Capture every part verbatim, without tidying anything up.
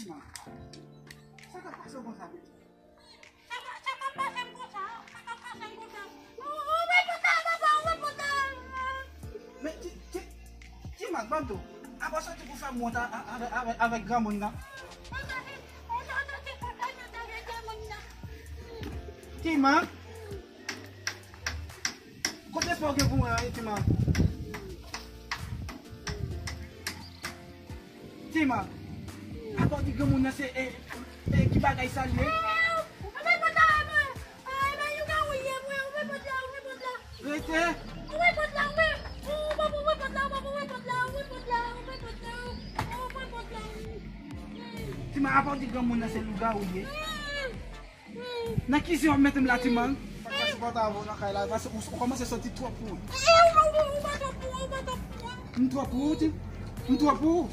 Sa k ap pase w konsa, pitit? Sa k ap, sa k ap pase m konsa? Sa k ap pase m konsa? Ou, ou, ouvè pòt la, papa, ouvè pòt la. Men, Ti, Ti, Timak, ban m tou. Apa w soti pou fè m wont a, a, avè, avè, avèk granmoun nan? Ou soti, ou soti pou fè m wont avèk granmoun nan. Timak. Kote espwa w gen pou mwen an, Timak? Timak. Apa w di granmoun nan se, e, e, ki bagay sa l ye? Ouvè pòt la, ouvè pòt la, ouvè pòt la. Rete. Ouvè pòt la, ouvè. Ouvè pòt la, ouvè pòt la, ouvè pòt la, ouvè pòt la. Timak, apa w di granmoun nan se lougawou l ye? Nan ki zen w ap mete m la, Timak? Ou pa ka sipòte avè w nan kay la, paske ou, ou kòmanse soti twòp pou ou. E, ou, ou, ou pa twòp pou, ou pa twòp pou. M twòp pou ou, Ti? M twòp pou ou?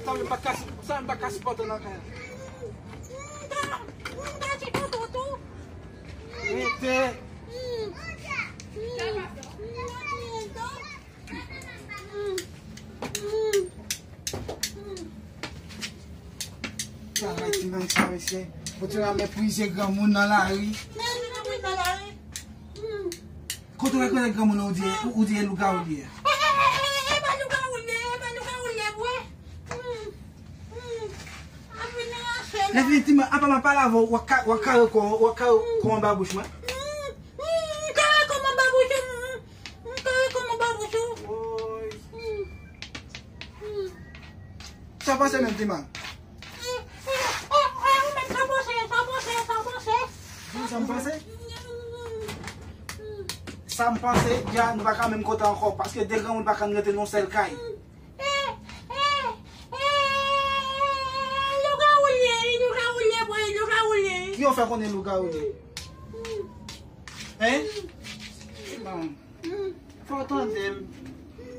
Sa m pa ka, sa m pa ka sipòte nan kay la. Rete. Travay ti nèg sa, mesye. Pou ti nèg meprize granmoun nan lari. Kote w rekonèt granmoun nan, ou di, ou, ou di e lougawou li ye? E pa lougawou li ye, e pa lougawou li ye vre. Lè fini ti nèg, apa m ap pale avè w, w ap ka, w ap kare kò, w ap kare kò anba bouch mwen? M kare kò m anba bouch ou. M kare kò m anba bouch ou. Woy. Sa pase menm, Timak? Ou menm sa pase, sa pase, sa pase. Sa m pase? Sa m pase, dja nou pa ka menm kote ankò, paske de granmoun pa ka rete nan yon sèl kay. Lougawou l ye, lougawou l ye, bwoy, lougawou l ye. Ki yo fè konnen lougawou l ye? Hein? Fò w tande m.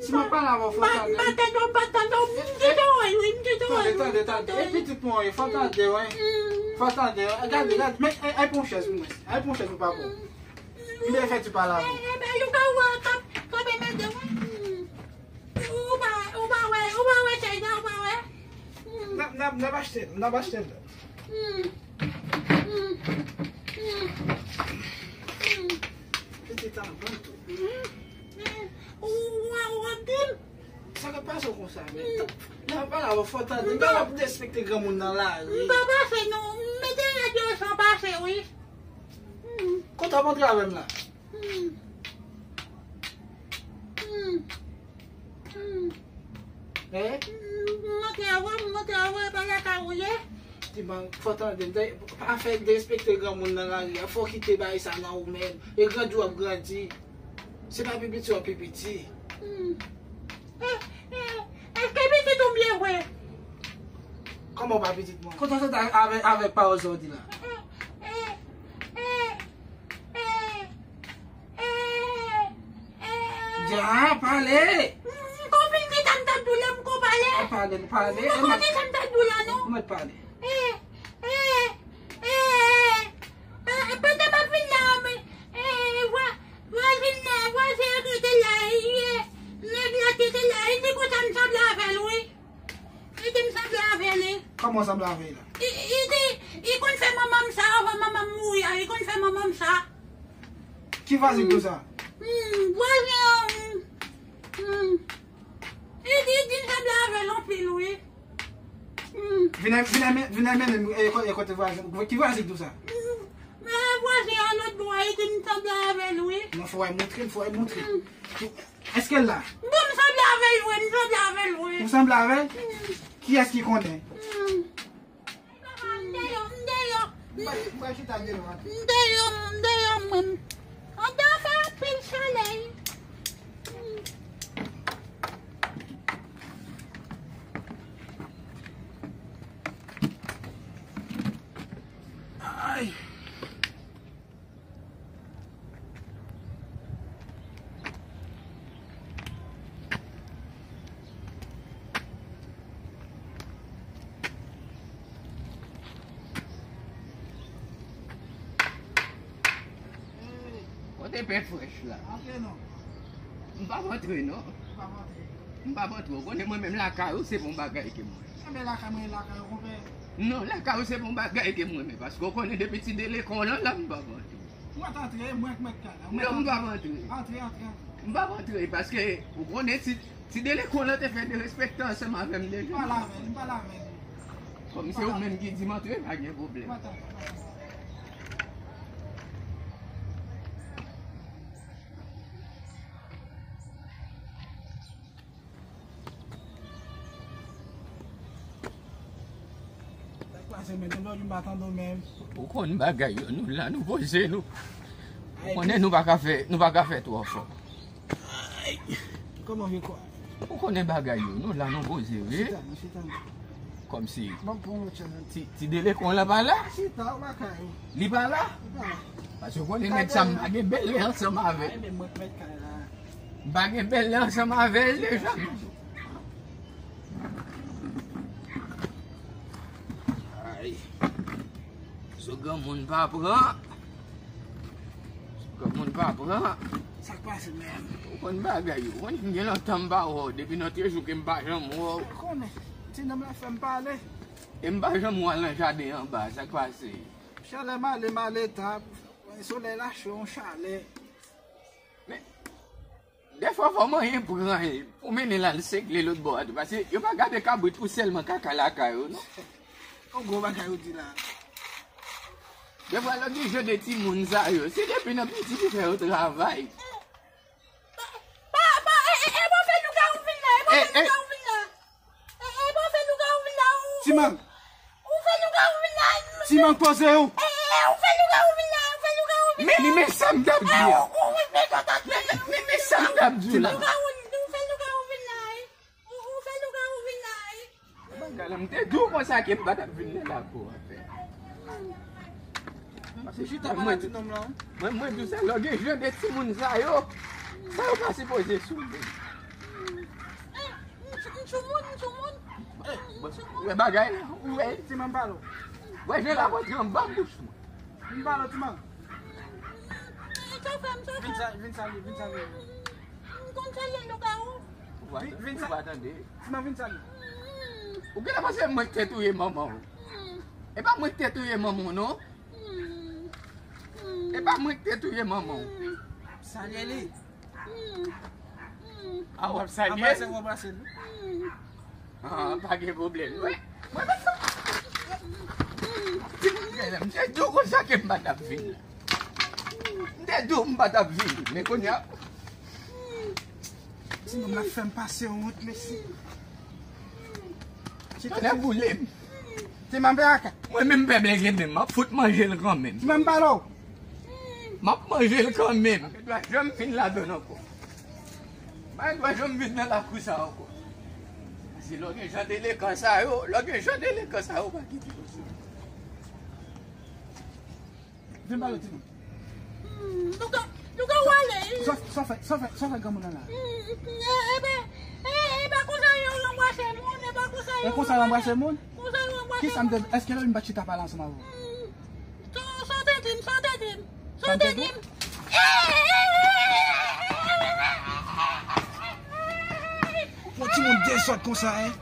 Si m ap pale avè w, fò w tande m. M pa tande w, m pa tande w. M kite w, wi, m kite w. Tande, tande, tande. E pitit mwen, wi, fò w tande w, wi. Fò w tande w. Gade, gade, men, ay, ay, pran chèz pou mwen. Ay, pran chèz pou papa w. M vle fè ti pale avè w. E, e, ben, lougawou a k ap, k ap enmède w. Ou pa, ou pa wè, ou pa wè chèz la, ou pa wè? N ap, n ap, n ap achte l, n ap achte l. Pitit an ban tou. Ou, ou, ou ap di m? Sa k ap pase w konsa, men? Lè m ap pale avè w, fò w tande. M pa la pou derespekte granmoun nan lari. M pa pase, non. M mete rad yo san pase, wi. Kote w ap antre avè m la? Hein? M antre avè w, m antre avè w, e pa lakay ou ye. Timan, fò w tande m, pa fè derespekte granmoun nan lari a, fò w kite bagay sa nan ou menm. E grandi w ap grandi. Se pa pi piti w ap pi piti. E, e, èske pitit ou m ye vre? Kòman w pa pitit mwen? Kote w sot avè, avèk pawòl sa w di la? E, e, e, e, e, e. Dja, pale! M, m ko fin di sa m t ap di w la, m ko pale. A, pale, pale. M ko di sa m t ap di w la, non. Ou mèt pale. E, e, e, e, e, pandan m ap vin la, men, e, vwa-, vwazin nan, vwazen an ki te la, e, nèg la ki te la, e, li di konsa m sanble avè l, wi. Li di m sanble avè li. Kòman w sanble avè l la? Li, li di, li konn fè manman m sa, avan manman m mouri a, li konn fè manman m sa. Ki vwazin k di w sa? Hmm, vwazen an, hmm, hmm. Li di, li di m sanble avè l anpil, wi. Hmm. Vin, vin, vin, vin mennen m, e, ko-, e kote vwazen. Ki vwazen k di w sa? Hmm. Men vwazen an lòt bò a, li di m sanble avè l, wi. Non, fò w al montre m, fò w al montre m. Hmm. Èske l la? Bon, m sanble avè l, wi, m sanble avè l, wi. Ou sanble avè l? Hmm. Kiyès ki konnen? Hmm. M deyò, m deyò. M pa, m pa chita deyò a. M deyò, m deyò, mwen. Anba fè anpil solèy. Ay. Pèpè frèch la. Antre non. M p ap antre non. M p ap antre. M p ap antre. Ou konnen mwen menm lakay ou se bon bagay ke mwen. Enben lakay mwen lakay ou konpè. Non, lakay ou se bon bagay ke mwen men paske ou konnen depi ti delenkan w lan la m p ap antre. Ou mèt antre, mwen k mèt kay la. Non, m p ap antre. Antre, antre, antre. M p ap antre paske ou konnen ti, ti delenkan w lan te fè derespekte ansanm avè m deja. M pale avè l, m pale avè l. Kòm se ou menm ki di m antre, pa gen pwoblèm. M ap tann, m ap tann. Sa k pase, men, tonton Jumba tande w menm. Ou konn bagay yo, nou la, nou poze nou. Ou konnen nou pa ka fè, nou pa ka fè twò fò. Ay, kòman vye kwa? Ou konnen bagay yo, nou la, nou poze, wi. Chita, non, chita, non. Kòmsi. Bon, bon, ti, ti delenkan w lan pa la? Chita, ou lakay ou. Li pa la? Li pa la. Paske ou konnen nèg sa m pa gen bèlè ansanm avè l. Ay, men mwen k mèt kay la. M pa gen bèlè ansanm avè l deja. Ay. Zo granmoun pa pran. Zo granmoun pa pran. Sa k pase menm? Ou konn bagay yo. Ou konn gen lontan m pa wè w. Depi nan te jou ke m pa janm wè w. Ou konnen. Ti nonm la fè m pale. E m pa janm wè w al nan jaden anba. Sa k pase? Chalè m ale, m ale ta. Solèy la cho, yon chalè. Men, dèfwa fò manyen pran l pou mennen l al sengle lòt bò a tou. Paske yo pa gade kabrit pou sèlman kaka lakay yo, non. Yon gwo bagay ou di la. Dèfwa lè w gen jan de timoun sa yo, se depi nan piti pou fè yo travay. Pa, pa, e, e, e, pa fè lougawou vin la, e, pa fè lougawou vin la. E, e, pa fè lougawou vin la, ou. Timan. Ou fè lougawou vin la. Timan, poze w. E, e, e, ou fè lougawou vin la, ou fè lougawou vin la. Men, men sa m t ap di a. Ou, ou, men, men, men, men sa m t ap di w la. Lougawou, ou fè lougawou vin la, e. Ou, ou fè lougawou vin la, e. Bagay la, m te di w konsa ke m pa t ap vin nan lakou a, frè. Paske chita pa la ti nonm lan. Mwen, mwen di w sa, lè w gen jan de timoun sa yo, sa yo pa sipoze sou men. M sou moun, m sou moun. Ou wè bagay la, ou wè. Timan, m pale w. Wè jan l ap antre anba bouch mwen. M pale w, Timan. Vin sa, vin salye, vin salye. M konn salye lougawou. Vin, vin sa. Ou pa tande. Timan, vin salye. Ou genlè panse mwen k te touye manman w. E pa mwen k te touye manman w, non. E pa mwen k te touye manman w. Salye li. A, w ap salye l? Anbrase l, w anbrase l. Ah, pa gen pwoblèm. Wè, mwen menm. M te di w konsa ke m pa t ap vin la. M te di w m pa t ap vin. Men kounye a. Ti nonm la fè m pase wont, mesye. Tonnè boule m. Ti manbe aka. Mwen menm pèp la gen menm, m ap fout manje l kanmenm. Ti manbe pale w. M ap manje l kanmenm. M pa dwa janm vin ladan l ankò. M pa dwa janm vin nan lakou sa ankò. Paske lè w gen jan delenkan sa yo, lè w gen jan delenkan sa yo, pa kite yo sou. Vin pale, timoun. Hmm, lougawou ale. Sa, sa fè, sa fè, sa fè granmoun nan la? Hmm, e, e ben, e, e pa konsa yo ranmwase moun, e pa konsa yo. E konsa ranmwase moun? Konsa yo ranmwase moun. Kisa m te, èske lè nou pa t chita pale ansanm avè w? Hmm, sa, sa w te di m, sa w te di m, sa w te di m. Yon timoun desòd konsa, en?